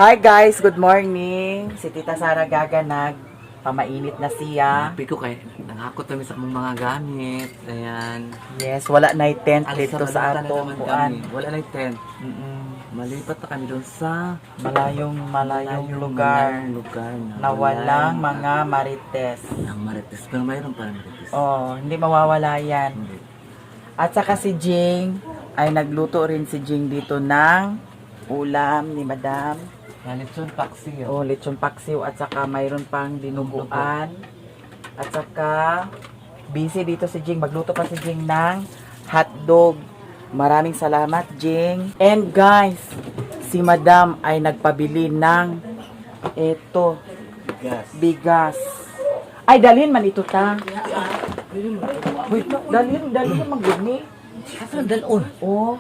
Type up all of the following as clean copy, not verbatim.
Hi guys, good morning. Si Tita Sara Gaga nag pamainit na siya. Happy ko kay nangakot kami sa among mga gamit. Ayan. Yes, wala na tent Alis dito sa balutan na atong naman kuan. kami. Wala na yung tent. Malipat na kami doon sa Malayong malayong lugar malayong lugar na, na walang mga marites. Walang marites. Pero mayroon pa marites. Oh, hindi mawawala yan. Hindi. At saka si Jing, ay nagluto rin si Jing dito ng ulam ni Madam. Yan, lechon paksi. Oh, lechon paksiw at saka mayroon pang dinuguan. At saka busy dito si Jing. Magluto pa si Jing ng hotdog. Maraming salamat, Jing. And guys, si Madam ay nagpabili ng eto, Gas. Bigas. Ay, dalhin man ito ta. Uy, dalhin, dalhin man gud ni. Asa dalon? Oh,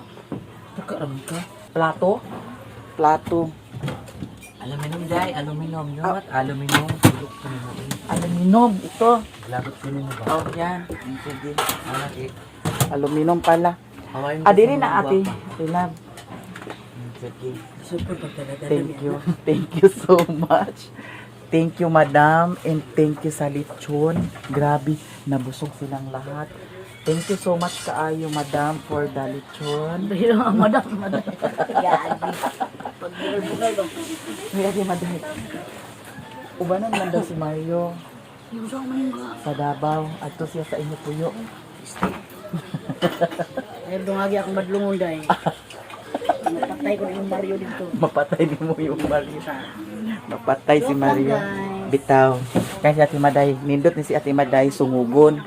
Nagkaroon ka? Plato. Plato. Aluminum day, aluminum. Yung at aluminum. Tulok ko nimo eh. Aluminum ito. Lagot ko nimo ba? Oh, yan. Sige. Anak eh. Aluminum pala. Hawain Ah, diri na ate. Ate Love. Sige. Super pagdala. Thank you. Thank you so much. Thank you, madam. And thank you sa lechon. Grabe, nabusog silang lahat. Thank you so much kaayo, madam, for the lechon. Madam, madam. Gagi. Pag-bugal. May ate, madam. Ubanan man daw si Mario Yung sa mga sa Davao. Adto siya sa inyo puyo. Ay, dungagi akong madlungon day. Napatay ko na yung Mario dito. Mapatay ni mo yung Mario. Mapatay si Mario. Guys. Bitaw. Kaya si Ate Maday, nindot ni si Ate Maday sungugon.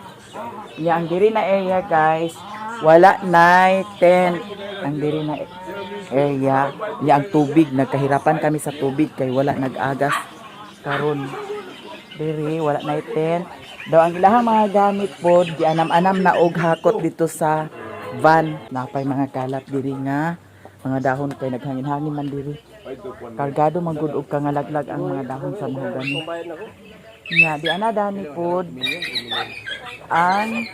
Ya, ang diri na area guys, wala na tent. Ang diri na area, ya ang tubig, nagkahirapan kami sa tubig kay wala nag-agas karon. Diri wala na tent. Daw ang ilahang mga gamit pod, gianam-anam na og hakot dito sa van. Napay mga kalat diri nga mga dahon kay naghangin-hangin man diri. Kargado man gud og kangalaglag ang mga dahon sa mahogani. Nya di ana dani pod ang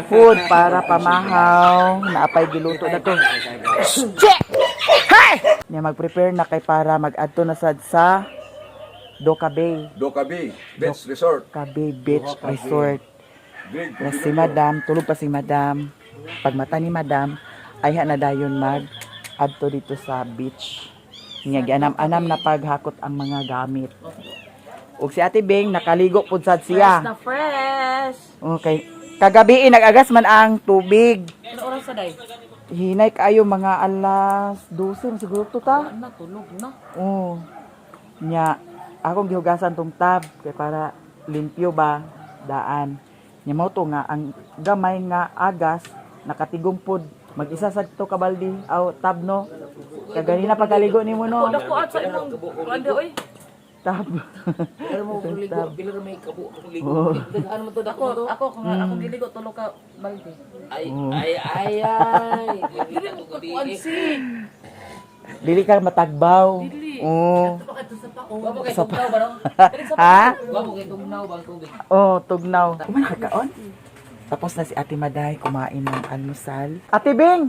food para pamahaw naapay giluto na to. Check! Hey! Nya mag-prepare na kay para mag-adto na sad sa Doca Bay. Doca Bay Beach Resort. Doca Bay Beach Resort. Greg Na si Madam, tulog pa si Madam. Pagmata ni Madam, ay na dayon mag adto dito sa beach. Nga gianam-anam na paghakot ang mga gamit. Ug si Ate Bing nakaligo pud sad siya. Fresh na fresh. Okay. Kagabi nag-agas man ang tubig. Ano oras sa day? Hinay kayo mga alas 12 siguro to ta. Na, tulog na. Oo. Nya, akong gihugasan tong tab kay para limpyo ba daan. Nya mao to nga ang gamay nga agas nakatigong pod. Mag-isa sad to kabaldi aw tab no. Kaganina pagkaligo nimo no. Dako at sa imong kuan oy. Tab. Pero mo Itong ligo, tab. pila ra may kabo akong ligo. Oo. Daghan mo to dako Ako, to. ako kung ako giligo tulo ka balde. Ay ay ay ay. Dili ko gabi. si. Dili ka matagbaw. Dili. Oo. Wa kay tugnaw ba no? Ha? Wa kay tugnaw ba ang tubig? Oh, tugnaw. Kumain ka kaon? Tapos na si Ate Maday kumain ng almusal. Ate Bing!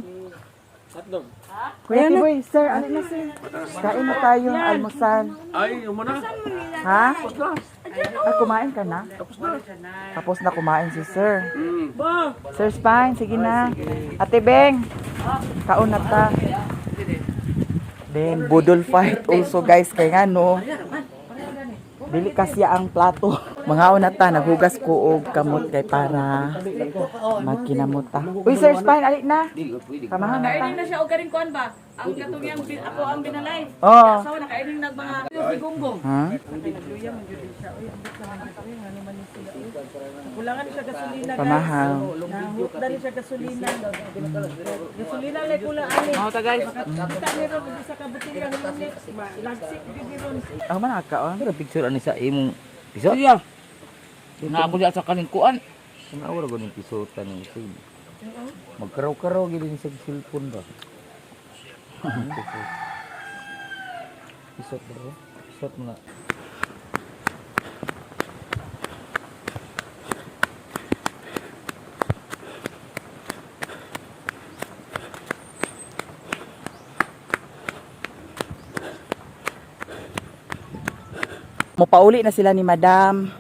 Kuya Ate Boy, sir, ano na sir? Kain na tayo ng almusal. Ay, umana. Ha? Ah, kumain ka na? Tapos na. Tapos na kumain si sir. Sir Spine, sige na. Ate Beng, kaon na ta. Then, budol fight also guys, kay nga no. Dili kasi ang plato. Mga na ta, naghugas ko og kamot kay para magkinamot ta. Uy, Sir Spine, alik na. Samahan na ta. Kainin na siya og karing kuan ba? Ang katong yang ako ang binalay. Oh. Asawa na kainin nag mga si Gunggong. Ha? Kulangan siya gasolina. Pamahaw. Nahutdan siya gasolina. Gasolina lay kulang ani. Mao ta guys. Kita ni ron isa ka botelya ng unit. Lagsik gid ron. Ako man nakaon. Pero picture ani sa imong piso. Iya. Naabot sa kalingkuan. Sanaw ra gud pisotan ni sig. Magkaraw-karaw gid ni sa cellphone ba. Pisot bro. Pisot mo na. Mopauli na sila ni Madam.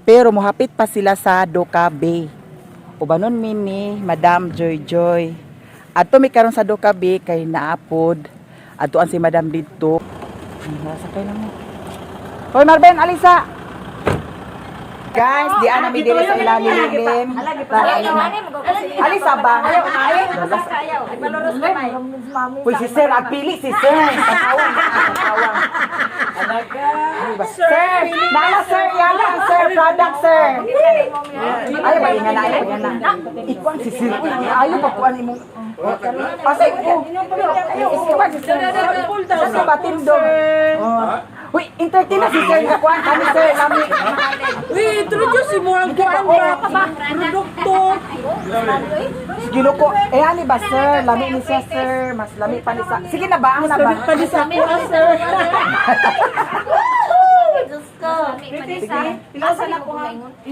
Pero mohapit pa sila sa Doca Bay. Ubanon mi ni Madam Joy Joy. Adto mi karon sa Doca Bay kay naapod. Adtoan si Madam didto. Nasakay na mo. Hoy Marben, alisa. Guys, di ana mi diri sa ilalim. Alisa ba? Uy, si Sir, ang pili si Sir. Tanawa, tanawa. Sir, nala sir, yala sir, product sir. Ayaw ba nga na, ayaw ba nga na. Ikuan si Sir, uy, ayaw pa kuan imong. Pasay ko. Ikuan si Sir. Sa batindog. Oh. Uy, entertain na si Sir nga kuan kami sir, lami. Uy, introduce mo ang kuan ba? Produkto. Sige ko. Eh ani ba sir, lami ni siya sir, mas lami pa ni sa. Sige na ba, ang na ba? Pa ni sa ako, ah, sir.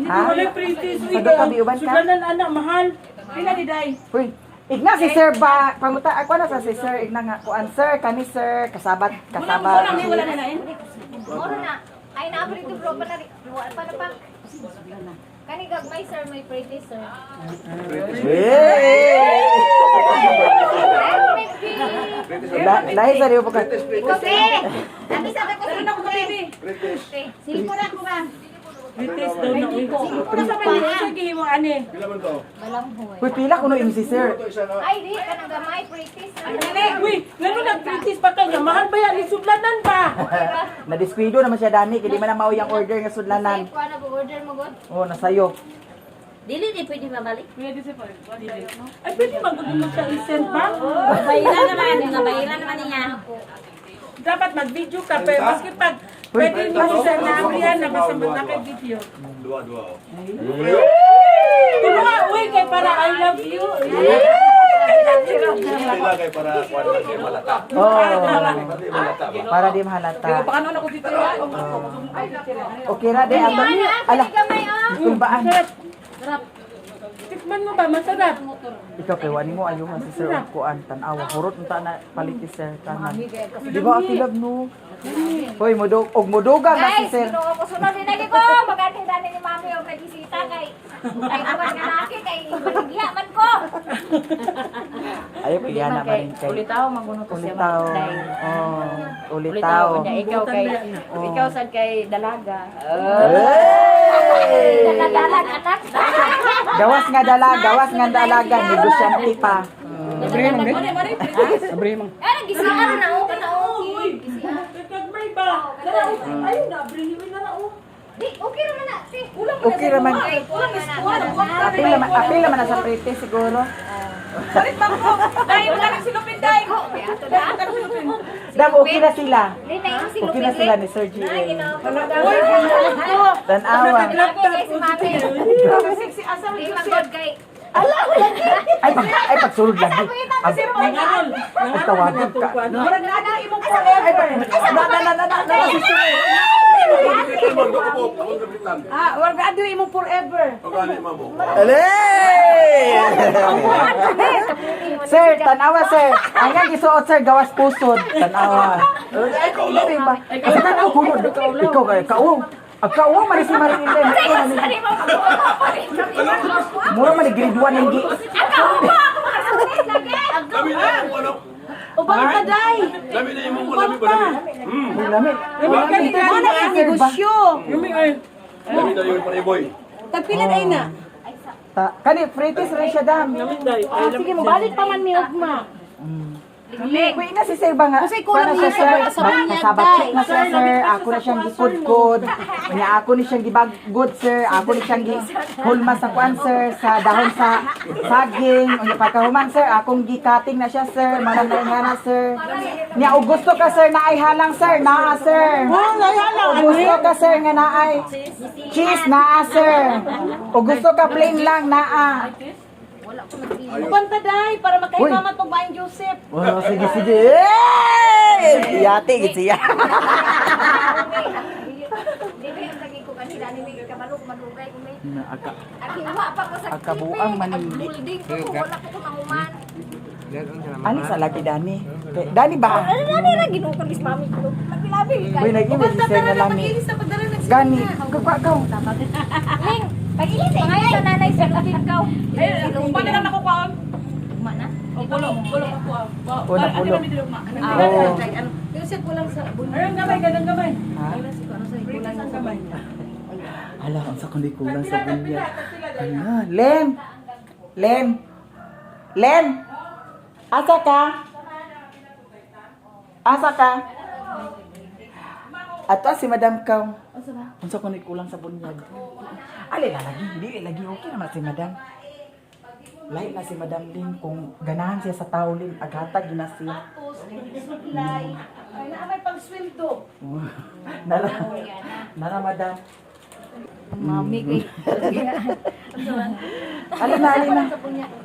Ha? Wala pretty. Sa Doca Bay, uban ka? Suganan anak mahal. Pila ni Day? Uy, igna si sir ba? Panguta ako na sa si sir, igna nga kuan sir, kani sir, kasabat, kasabat. Wala na na. Moro na. Ay, naabri ito bro, pa na rin. Wala pa na pa. Kani gagmay sir, may pretty sir. Hey! Ay, may Lahi sa riyo pa ka. Kape! Abi sabi ko sino ko baby. Silpo na ko ba? Pretty daw na. Uy. Sa pa ni sige mo ani. Pila man to? Balanghoy. Uy, pila kuno yung si sir. Ito isa na. Ay, di ka nang gamay pretty sir. Uy, ngano nag-pretty pa kanya? Mahal ba yan? Isublanan ba? Nadiskuido naman siya dani, kay di man na mao yung order nga sudlanan. Safe ko na order mo god. Oh, nasayo. Dili di pwede mabalik. Ay, pwede ba gud mo siya i-send ba? Bayiran naman, nabayiran naman niya. Dapat mag-video ka pero maski pag pwede mo siya na abrihan na basta mag-video. Dua, dua. Oh. Tulungan, uy, kay para I love you. Pila kay para kuan lang kay malata. Oh, Para di malata ba? para di mahalata. Paano na ko dito? Okay ra di ato. Ala, Gamay oh. kulbaan. Sarap. Tikman mo ba? Masarap. Ikaw kay wani mo ayuhan si sir og kuan tan-awa hurot unta na palit si sir tanan. Di ba ati love no? Hoy, mudug og mudugang na si Guys, sir. Ginoo ko sunod din lagi ko. Maganda dani ni mami og nagisita kay kay kuwan nga laki kay baligya man ko. Ayaw pigana pa rin kay. Ulitaw manguno to siya. Ulitaw. Oh, ulitaw. Niya ikaw kay ikaw sad kay dalaga. Hey! Daladalag anak. Gawas nga dala, gawas nga dalaga, negosyante pa. Ay, nagisian na oh, kana oh. Uy, kagmay ba? Nara, ayun na, abri ni nara, oh. Di, okay raman na. Ti. Okay raman. Ay, kulang is kulang. Apil naman na sa prete siguro. Day, wala kang silupin, Day. Ato na. Dam, okay na sila. Di na yung Okay na sila ni Sir Ay, GL. Ginoo ko. Uy, Tanawa. Grabe kay si mami. Di man god kay. Ay, pag, ay, pagsulod lagi. Ang, Nangarol. ay, tawagan ka. Murag na na imong Ay, pa, na, na, na, na, na, na, si Sir. Pila man do ko ako kapitan. Ah, wag na imong forever. O gani mamo. Alay! Sir, tanawa sir. Ang nga gisuot sir, gawas pusod. Tanawa. Ay, ikaw ba? Ay, tanaw hulod. Ikaw kay kauong. Ang kauong man si Marin Inday. Sorry mo Mura man ni grade 1 ang gi. Lami na imong ano. O bakit ka, Day? Lami na imong lami ba lami. Uy, lami. Lami Lami. na negosyo. Lami ay. Lami na yun pare boy. Tagpila day na. Ta kani fretis rin siya dam. Ah, sige mo balik pa man mi ugma. Uy, na si sir ba nga? Kasi kulang Para siya, niya sir, sa bunyag, kasabat day. na siya sir. Ako na siyang gikudkod. Unya ako ni siyang gibaggod sir. Ako ni siyang gihulma sa kuan sir, sa dahon sa saging. Unya pagkahuman sir, akong gikating na siya sir. Manang na nga na sir. Nya og gusto ka sir na ay halang sir, naa sir. Og gusto ka sir nga naay cheese naa sir. Og gusto ka plain lang naa. Uban ta day para Uy. makay mama tong baing Joseph. Oh, sige sige. Hey! Yate gid siya. Di ba yung lagi ko kanila ni Miguel Kabalo madugay ko may. Aka Akiwa pa ko sa Ang kabuang manindi. Building ko ko, wala ko mahuman. Ano sa lagi Dani? Kay- Dani ba? Ano na nila Ginoo ko ni mami ko. Labi Grabe Uy, kayo. nag-imit si sir nga lami. Pag-ilis na pagdala ng Gani, kagwa ka. Ling, pag-ilis eh. Pangayon sa nanay sa lupin ka. Ay, ugma na lang ako kwaon. Ugma na? O pulo, pulo ako. O, napulo. Oo. Oo. Joseph, kulang sa bunyag. Ayun, gamay, ganang gamay. Ha? Pritis ang gamay. Hala, ang sa kundi kulang sa bunyag. Hala, Len! Len! Len! Asa ka? Asa ka? Ato si Madam Kaw. Unsa kundi kulang sa bunyag? Ali na lagi, dili lagi okay naman si Madam. Lain na si Madam Lim kung ganahan siya sa tao Lim, aghatag gina siya. Tapos, supply. Ay, na may pangsweldo. Nara, nara Madam. Mami kay. Ali na, ali na.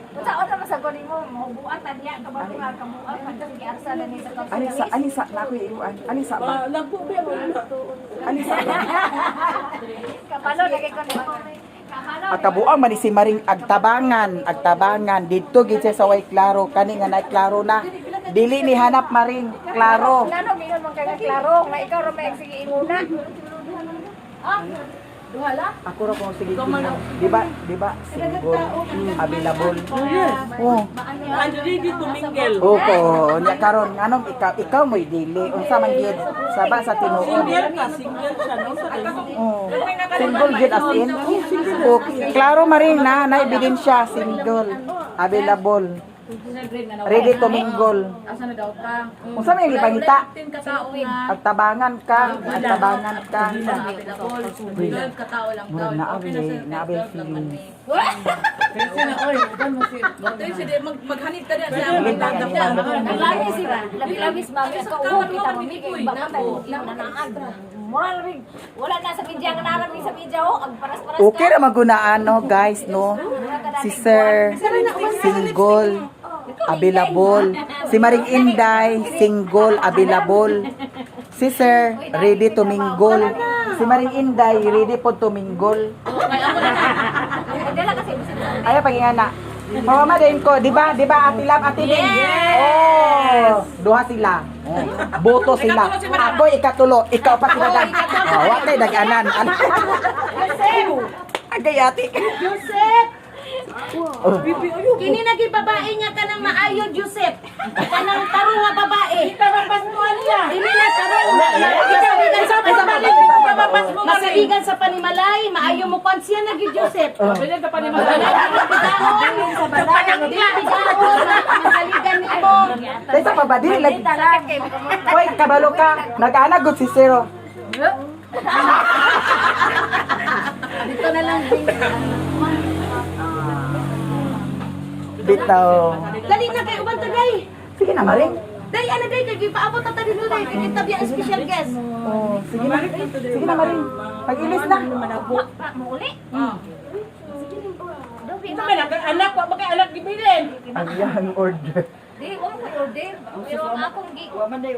Unsa unsa masagol nimo mobuat ta diya kabalo nga kabuat pag sige arsa na ni sa Ali sa, ali sa, na ako iuan. Ali sa ba? Lagpo ba mo na? Ali sa ba? Kabalo lagi ko nimo. Kabalo. Akabuang man ni si Maring agtabangan, agtabangan didto gid siya sa way klaro kani nga nay klaro na. Dili ni hanap Maring klaro. Ngano mingon man kay nga klaro nga ikaw ra may sige inguna. Ah, duha la? Ako ra kung sige. Di ba? Di ba? Single, available. Oh. I'm ready to mingle. Oko, nya karon nganong ikaw ikaw mo'y dili unsa man gyud saba sa tinuod. Single ka, single siya, no? Sa Oh. Single gyud as in. Oh, klaro Maring na na ebidensya single, available. Ready to mingle. Asa na daw ka? Unsa may gipangita? 10 ka tao nga. Agtabangan ka, agtabangan ka. Available. 12 ka tao lang daw. Murag naabi, naabi feelings. Maghanit ka diyan siya. Labi si labi labis mami ka uho kita mami kay baka tayo naag. Moral rig. Wala na sa media nga naram ni sa media oh ag paras-paras. Okay ra magunaan no guys no. Si Sir single available. Si Maring Inday single available. Si Sir ready to mingle. Si Maring Inday ready po to mingle. Dala kasi Ayaw pagingana. Mama din ko, di ba? Di ba Ate Lab, Ate Ling? Yes. Oh, duha sila. Oh. Boto sila. Ako ikatulo, ikaw pa sila dag. Oh, wa kay dag-anan. Agay ate. Joseph! Oh. Kini nagi babae nga kanang maayo, Joseph. Kanang tarong nga babae. niya. Dili na tarong. Masaligan sa panimalay. Masaligan sa panimalay, maayo mo kwan siya nagi Joseph. Pwede ka pa ni Madam. Bigaon sa balay. Bigaon, masaligan nimo. Dahil sa pa ba dili lagi. Hoy, kabalo ka. Nag-ana gud si Sir. oh. Dito na lang din. Bitaw. Dali na kay uban tagay. Sige na, Maring. Day ana day kay gipaabot ta dito day kay kita biya ang special guest. Oh, sige na. Sige na, Maring. Pag-ilis na. Muuli. Ito may anak, wa ba kay anak gibilin? Ang iyang order. Di mo ko order. Pero ang akong gi Wa man kay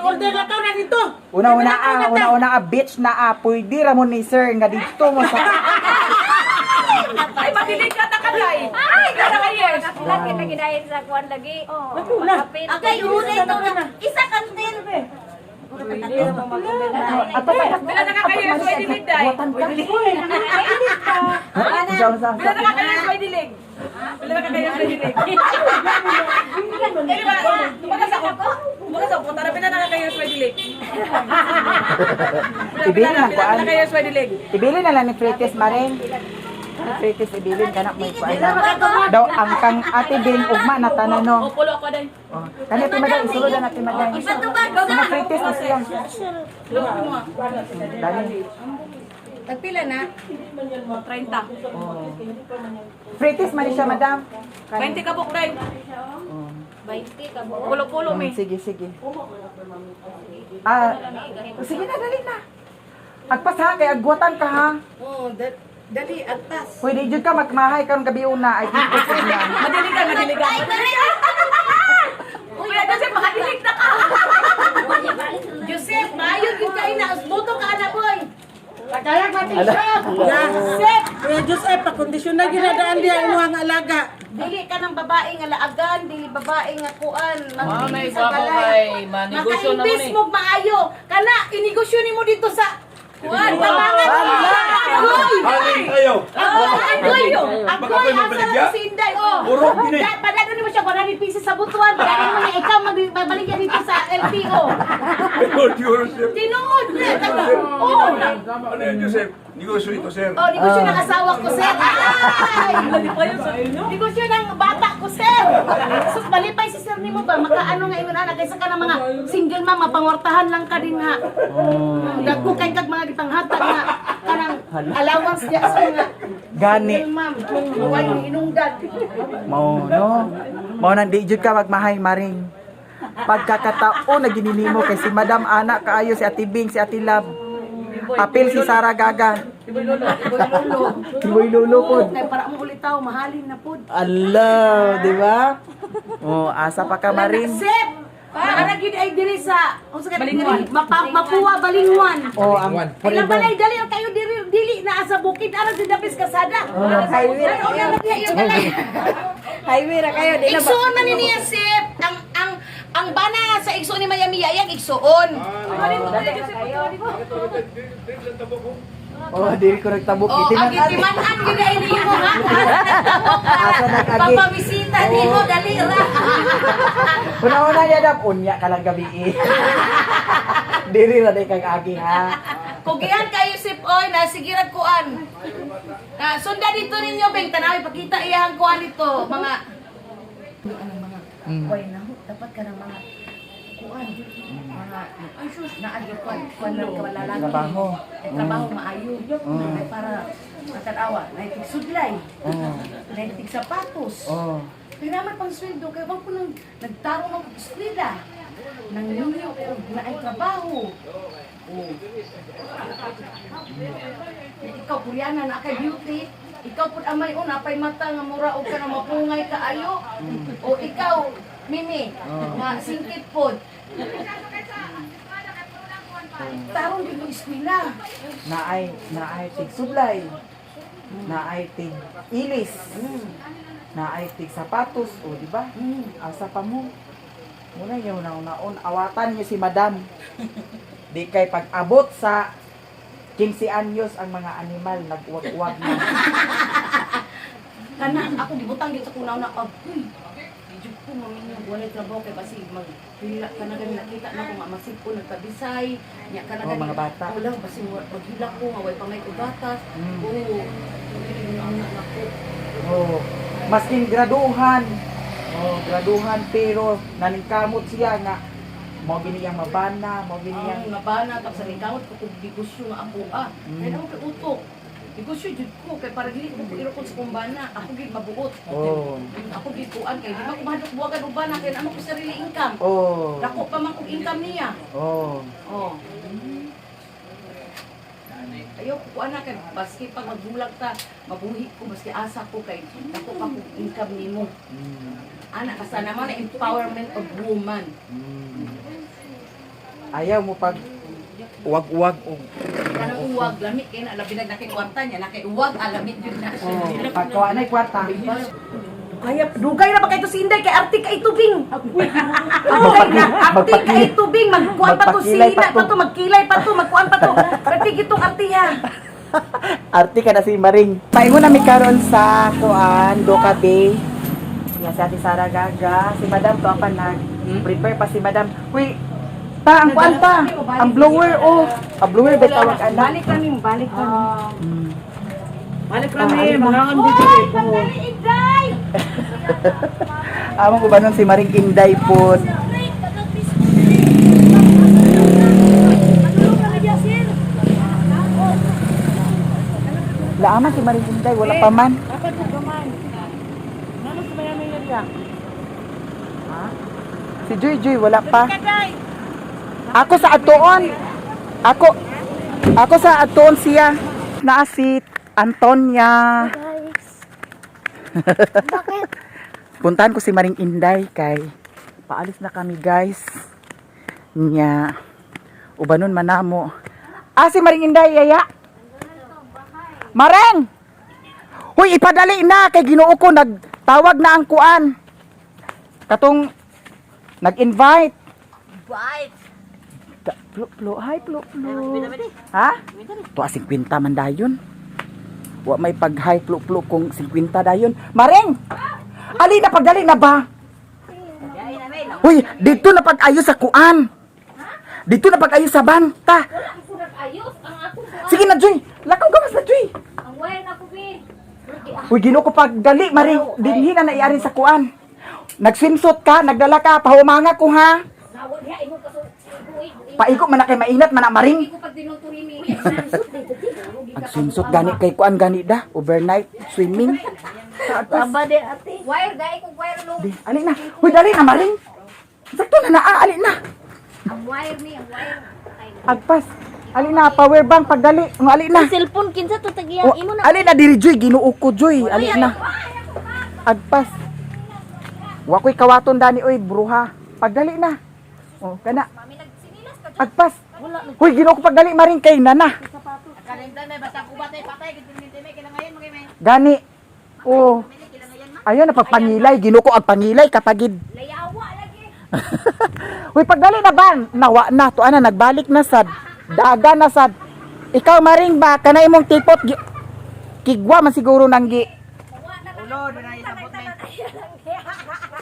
order na ka na dito. Una-una ah, una-una ah, bitch na ah, pwede ra mo ni sir nga dito mo sa Ay, madilig ka ta kaday. Ay, Kada ka years. Lagi na ginahin sa kuan lagi. Oh, kapit. Okay, unay to na. Isa kantin. At pa Bila na ka years way dilig day. Buwatan ka. Unsa unsa Bila unsa. na ka years way dilig. Bila na ka years way dilig. Eh, di ba? Tumagas ako. Tumagas ako. Tara, bila na ka years way dilig. Ibili lang Bila kuan. na ka years way dilig. Ibili na lang ni Fretes Maring. Ni Fretes ibilin kana may kuan. Daw ang kang Ate Bing ugma na tanan no. O, pulo ako day. Oh, kani Ate Maday isulod na Ate Maday. Ipatubag Mga Fretes na siya. Dali. Tagpila na? 30. Oh. Fretes man ni siya madam. 20 ka buk day. 20 ka buo. Pulo-pulo mi. Sige, sige. Ah, sige na, dali na. Agpas ha, kay agwatan ka ha. Oo, dali agtas. Pwede jud ka magmahay karon gabi una ay dito sa niya. Madiligan, madiligan. Ay, dali. Kuya, kasi makadilig na ka. Joseph, maayo gyud kay na usbuto ka ana boy. Tagayag mati siya. Joseph, Kuya Joseph, pakondisyon na ginadaan diya imuhang alaga. dili ka ng babae nga laagan, dili babae nga kuan, Ah, may magdili sa gwabo balay. kay manegosyo na mo Makaimbis ni. mo maayo. Inegosyo nimo dito sa kuan, tabangan mo. Agoy! Halin tayo. Agoy! Baka Agoy, ako'y asa mabaligya? lang si Inday, oh. Urok gini. Padano nimo siya 100 pieces sa butuan. Padano mo niya ikaw magbaligya dito sa LTO. Pero Joseph. Tinuod na. Oh. Ano yan, Joseph? Negosyo ito, sir. Oh, negosyo ng asawa ko, sir. Ay! Negosyo ng bata ko, sir. Sus, malipay si sir nimo ba? Makaano nga ingon ana kaysa ka ng mga single mama, pangwartahan lang ka din ha. Oh. Dagko kay kag mga gipanghatag nga kanang allowance diya sa mga Gani. single ma'am. Way inungdan. Mao no. Mao nang di jud ka magmahay, Maring. Pagkakatao na gininimo kay si Madam Ana kaayo, si Ate Bing, si Ate Love. Apil si Sara Gaga. Iboy lolo, iboy lolo. Iboy lolo pod. Kay para mo ulitaw, mahalin na pod. Allah, di ba? Oh, asa pa ka, Maring? Sep! Para gyud ay diri sa unsa ka diri? Mapua Balingwan. Oh, ang Ilang balay dali ang kayo diri dili na sa bukid ara sa dapis kasada. Oh, Highway ra kayo. Highway ra kayo, di na ba? Igsuon man ni niya sip ang bana sa igsuon ni Miami Yayang igsuon. Oh, dili ko nagtabok. Oh, Iti ang man gitiman-an gyud ay nimo ha. Asa nag-agi? Papamisita nimo dali ra. Una-una niya dap unya ka lang gabi eh. Diri ra day kag agi ha. Kugihan kayo sip oy na sige ra kuan. Na sunda dito ninyo beng tanawi pakita iyang kuan dito mga mga kuan na ho, dapat ka ng mga kuan mga ay sus naagi kuan kuan lang ka lalaki. Trabaho. Ay, trabaho maayo. Ay para matanawa, naitig sudlay, naitig sapatos. Oh. Kaya naman pang sweldo, kaya wag po nang nagtaro ng eskwela. Nang ninyo o na ay trabaho. Oh. Ikaw, Koreana, na kay beauty. Ikaw po amay o, napay mata nga mura o ka na mapungay kaayo. O ikaw, Mimi, nga singkit pod. Tarong gyud mo eskwela. Naay naay tig sublay. Naay tig ilis. Naay tig sapatos, o di ba? Asa pa mo? Muna yung naon awatan niyo si Madam. Di kay pag abot sa 15 anyos ang mga animal nag-uwag-uwag na. Kana ako gibutang gyud sa kunaw na agoy. Di jud ko maminyo walay trabaho kay basi mag pila ka na gani nakita na ko nga masig-on nagkabisay nya ka na Oh, gani mga bata. Wala basi maghilak ko nga way pamay ko gatas. Oo. Dili ang anak nako. Oh, maskin graduhan. Oh, graduhan pero naningkamot siya nga mao gini ang mabana, mao gini ang Ang nabana tapos sa likawat ko kung negosyo nga ako ah. Kaya naman kay utok. Negosyo jud ko kay para dili ko irokon sa kumbana. Ako gid mabuot. Oh. Ako gid kuan kay di ba ko mahadlok buwagan og bana kay naman ko sarili income. Oh. Dako pa man kog income niya. Oh. Oh. Ayaw ko kuan na kay baski pag magbulag ta, mabuhi ko baski asa ko kay dako pa kog income nimo. Ana ka sana man na empowerment of woman. Ayaw mo pag uwag-uwag og Kanang uwag lami kay na labi na nakay kwarta niya, nakay uwag alamit jud na siya. Oh, pagkawa na kwarta. Kaya dugay na ba kay to si Inday kay arte kay tubing. Dugay na arte kay tubing magkuan pa to Magpakilay sina pa to. pa to magkilay pa to magkuan pa to. Pati gitong artiya. Arte ka na si Maring. Paingon na mi karon sa kuan Doka Bay. Ya si Ate Sara Gaga, si Madam to pa nag prepare pa si Madam. Uy, pa ang kuan pa. Ang blower oh. Ang blower ba tawag ana? Balik kami, balik kami. Balik kami, mga ang dito. Hoy, pagdali Inday. Amo ko ba nun si Maring Inday po. Laaman si Maring Inday, wala pa man. Dapat ko gamay. Ano sa Miami area? Si Joy Joy, wala pa. Ako sa atuon. Ako sa atuon siya. Naa si Antonia. Bakit? Puntahan ko si Maring Inday kay paalis na kami, guys. Nya. Ubanon manamo. Ah, si Maring Inday yaya. Mareng! Huy, ipadali na kay Ginoo ko nagtawag na ang kuan. Katong nag-invite. Bite. Plo plo, hi plo plo. Ha? Tuwa 50 man dayon. Wa may pag hi plo plo kung 50 dayon. Maring! Ali na pagdali na ba? Uy, dito na pag-ayos sa kuan. Dito na pag-ayos sa banta. Wala ko nag-ayos ang akong kuan. Sige na, Joy. Lakaw gawas na, Joy. Ang wire na ko bi. Uy, Ginoo ko pagdali, Maring. Dinhi na naiari sa kuan. Nag-swimsuit ka, nagdala ka, pahumanga ko ha. Nawag diha imo kaso. Uy, Paigo man na kay mainat man na maring. ko pag dinuturi mi. Swimsuit dito ti. Ang swimsuit gani kay kuan gani da, overnight swimming. Taba de ate. Wire dai kong wire lo. Di, ali na. Uy, dali na maring. Sakto na naa, ali na. Ang wire ni, ang wire. Ay, Agpas. Ali na, power bank pagdali. Ng ali na. Cellphone kinsa to tagiyang O, ali na diri Joy, Ginoo ko Joy. Ali na. Agpas. Wa ko'y kawaton dani oy, bruha. Pagdali na. Oh, kana. Mami nagsinilas ka. Agpas. Uy, Ginoo ko pagdali maring kay nana. Gani. Oh. Ayun na pagpangilay, Ginoo ko ang pangilay kapagid. Layawa lagi. Uy, pagdali na ba? Nawa na. Tuan na, nagbalik na sad. Daga na sad. Ikaw maring ba? Kana imong tipot. Kigwa man siguro nang gi.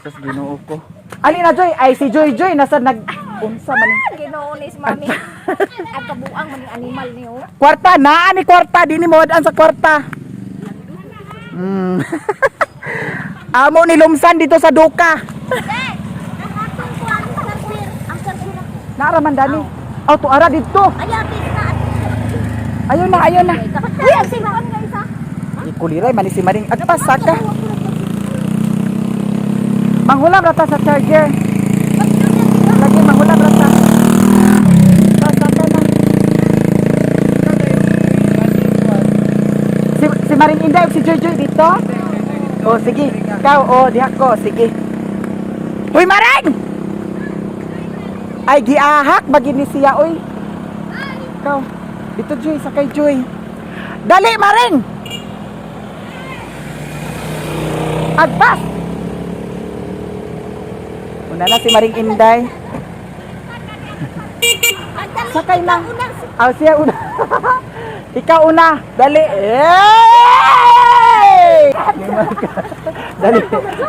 Sus, Ginoo ko. Ali na Joy, ay si Joy Joy nasa nag unsa man ni? Ginoo ni si mami. Ang kabuang man yung animal niyo. Kwarta na ani kwarta dinhi mo sa kwarta. Amo ni Lumsan dito sa Duka. Naara man dani. Aw to ara didto. Ayun na, ayun na. Uy, ang cellphone nga isa. Ikuliray man ni si Maring agpas ka. Manghulam rata sa charger. Lagi manghulam rata. Pasaka na. Si Maring Inday ug si Joy Joy dito? Oh, sige. Ikaw, oh, diha ko. Sige. Uy, Maring! Ay, giahak. Bagin ni siya, uy. Ikaw. Dito, Joy. Sakay, Joy. Dali, Maring! Agpas! Una na si Maring Inday. Sakay na. Ah, siya una. Ikaw una. Dali. Hey! Dali.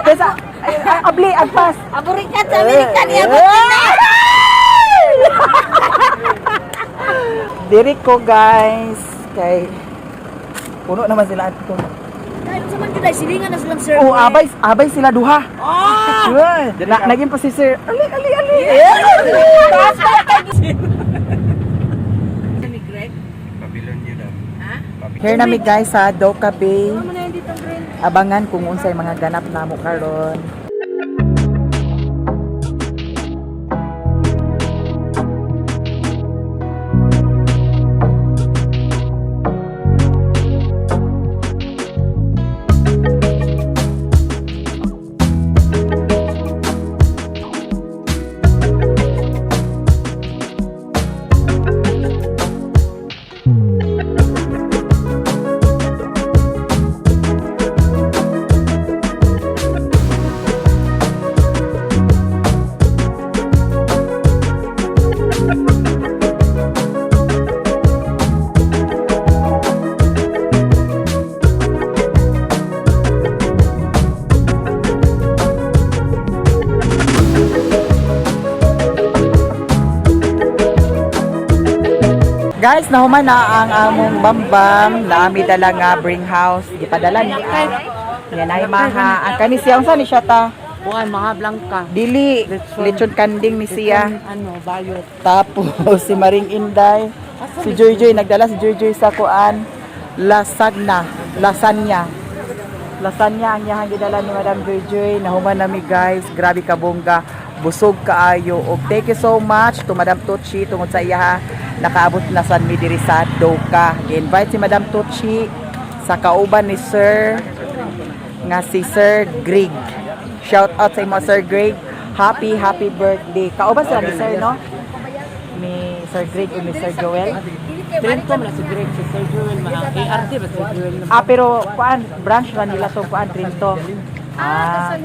Kaysa, ay, ay, abli, agpas. Aburikan sa Amerika niya. Diri ko guys kay puno naman sila ato. Dahil sa man gyud ay silingan na silang sir. Oh, abay, abay sila duha. Oh! Na, naging pa si sir. Ali, ali, ali. Here na mi guys sa Doca Bay. Abangan kung unsay mga ganap namo karon. Guys, nahuman na ang among bambam na ami dala nga bring house. Gipadala ni ang Yan ay maha. Ang kani siya unsa ni siya ta? Bukan mga blanca. Dili lechon kanding ni siya. Ano, bayot. Tapos si Maring Inday, si Joy Joy nagdala si Joy Joy sa kuan lasagna, lasagna. Lasagna ang iyahang gidala ni Madam Joy Joy. Nahuman nami guys, grabe ka bongga. Busog kaayo. Og thank you so much to Madam Tucci tungod sa iyaha nakaabot na sad mi diri sa Doka. Gi-invite si Madam Tucci sa kauban ni Sir nga si Sir Greg. Shout out sa imo Sir Greg. Happy happy birthday. Kauban sila ni Sir no? Ni Sir Greg ug ni Sir Joel. Trento man si Greg, si Sir Joel man. ART ba Sir Joel? Ah, pero kuan branch ra nila so kuan Trinto. Ah.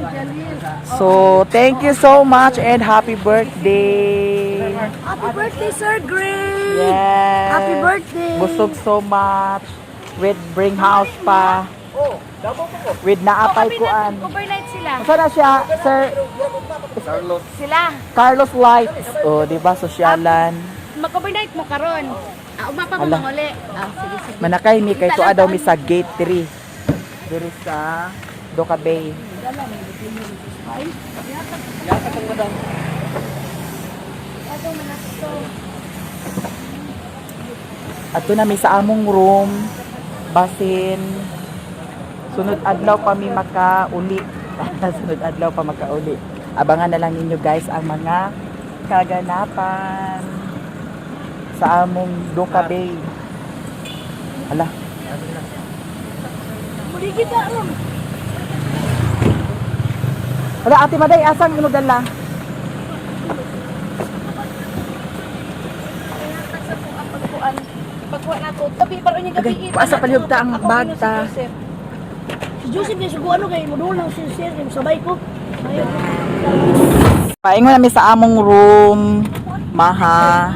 So, thank you so much and happy birthday. Happy birthday, Sir Gray! Yes. Happy birthday! Busog so much. With bring house pa. With naapay kuan. Overnight sila. Saan na siya, Sir Sila. Carlos Lights? Oh, di ba sosyalan? Mag-overnight mo karon. Ah, umapa mo Ala. manguli. Ah, sige, sige. Manakay mi kay tuwa daw mi sa gate 3. Diri sa Doca Bay. Ato na mi sa among room. Basin. Sunod adlaw pa mi makauli. Sunod adlaw pa makauli. Abangan na lang ninyo guys ang mga kaganapan sa among Doca Bay. Ala. Muli kita ron. Ala, Ate Maday, asang imo dala? Pagkuha na to. Tabi pa rin yung gabi. Agay, asa palihog ta ang bag ta. Si Joseph kay sugo ano kay mudulang si Sir kay sabay ko. Paingon nami sa among room, maha,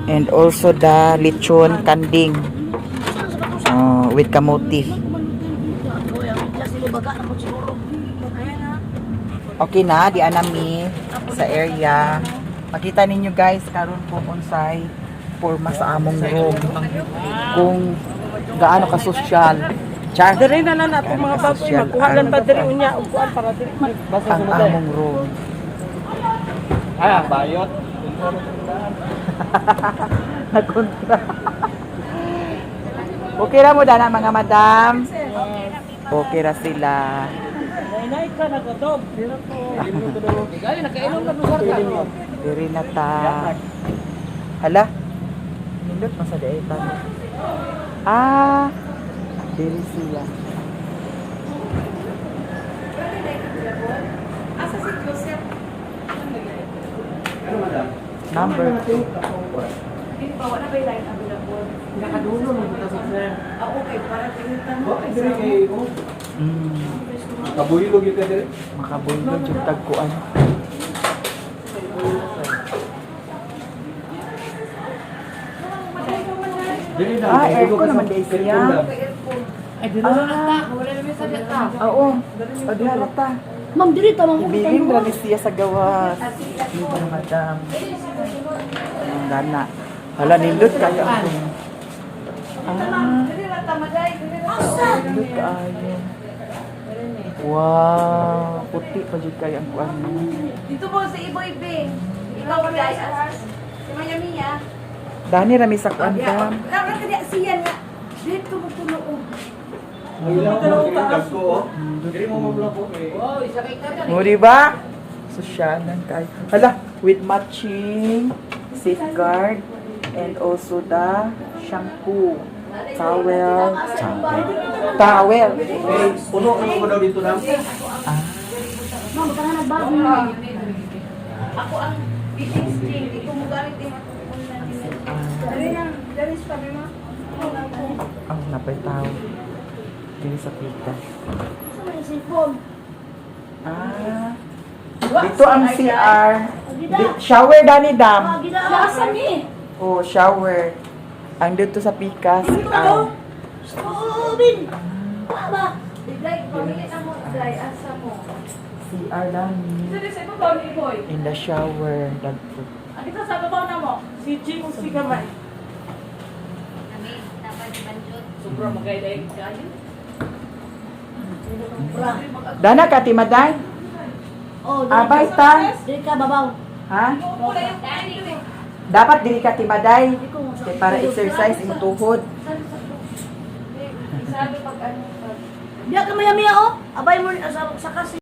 and also the lechon kanding oh, with kamuti. Okay na, di anami sa area. Makita ninyo guys karon kung unsay porma sa among room. Kung gaano ka sosyal. Char. Diri na lang nato mga baboy Social magkuha lang pa diri unya og kuan para diri man. Ang among room. Ah, bayot. Nakontra. Okay ra mo dana mga madam? Okay ra sila. Nay ka nagodob. Diri na ta. Hala. Nindot man sa daetan. Ah, diri siya. Asa si Joseph? Number 2. Di ba wala ba yung line available? Nakadulo mo buta sa sir. Ah, okay. Para pinuntan mo. Kabuyilog yun ka dire. Makabulog yung tagkuan. Ah, aircon naman di siya. Ay, dili na ta. Wala naman sa ta. Oo. O, di halata. Ma'am diri ta ma'am. Ibilin ra ni siya sa gawas. Hindi pa na, madam. Ang gana. Hala, nindot kayo ang room. Ah, Dili na ta maday. Dili na ta. nindot kaayo. Wow, puti pa jud kayo ang kuan mo. Dito po si Iboy Bing. Ikaw guys. Si Maya Mia. Dani ra mi sa kuan dam. Wala ka diya siya nga. Dito mo tulo. O, di ba? Sosyalan kayo. Hala, with matching safeguard and also the shampoo, towel, towel. Puno ka mo daw dito na. Ma'am ka na nagbago. Ako ang biting string. Di ko mo gamit din matutunan nila. Dali na. Dali sa tabi mo. Ang napay tao. Dili sa pita. Sa may cellphone. Ah. Dito ang CR. Shower dani dam. Gina asa mi. Oh, shower. Ang dito sa pika CR. Stobin. Ba? Like, pamili na mo. Dry, asa mo. CR dani. Dito sa ibabaw ni Iboy. In the shower dagto. Ang dito sa ibabaw na mo. Si Jing o si Gamay. Sobra magay kayo. Dana ka timaday? Oh, Abay ta. Diri ka babaw. Ha? Wala yung kayo eh. Dapat dili ka timaday. Kay para exercise imong tuhod. Sabi pag ano. Diya ka maya maya oh. Abay mo ni sa kasi.